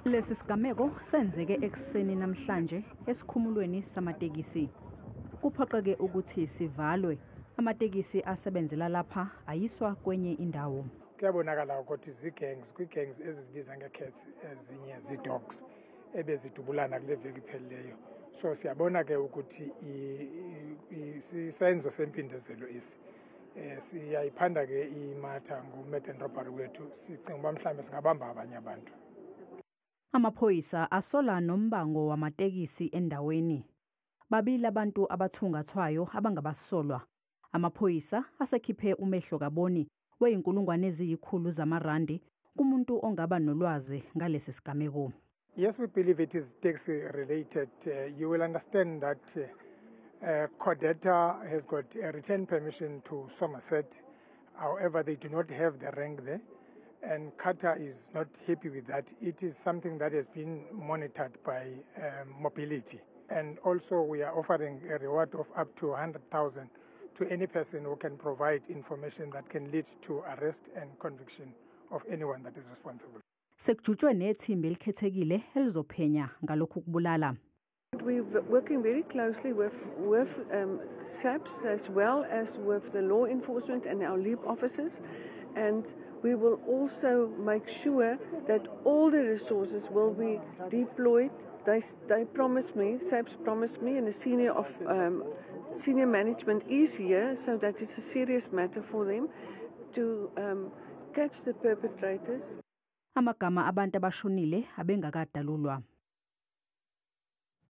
Lesi sigameko senzeke ekuseni namhlanje esikhumulweni samatekisi. Kuphoqeke ukuthi sivalwe, amatekisi asebenzela lapha ayiswa kwenye indawo. Kuyabonakala ukuthi zii-gangs, kwii-gangs ezizibiza ngee-cats, ezinye zii-dogs ebezidubulana kule veki iphelileyo. So siyabona ke ukuthi sisenzo sempindezelo esi. Siyayiphanda ke imatha ngu-murder and robbery wethu, sicinga uba mhlawumbe singabamba abanye abantu. Amaphoyisa asola nombango wamatekisi endaweni. Babili abantu abathungathwayo abangabasolwa. Amaphoyisa asekhiphe umehlo kaboni we-100,000 zamarandi kumuntu ongaba nolwazi ngalesi sigameko. Yes, we believe it is taxi related. You will understand that Codeta has got a return permission to Somerset. However, they do not have the rank there. And CATA is not happy with that. It is something that has been monitored by mobility. And also we are offering a reward of up to 100,000 to any person who can provide information that can lead to arrest and conviction of anyone that is responsible. Sekujutshwe nethimba elikhethekile elizophenya ngalokhu kubulala. We're working very closely with SAPS as well as with the law enforcement and our LEAP officers, and we will also make sure that all the resources will be deployed. They promised me, SAPS promised me, and the senior management is here, so that it's a serious matter for them to catch the perpetrators. Amagama abantu abashonile abengakadalulwa.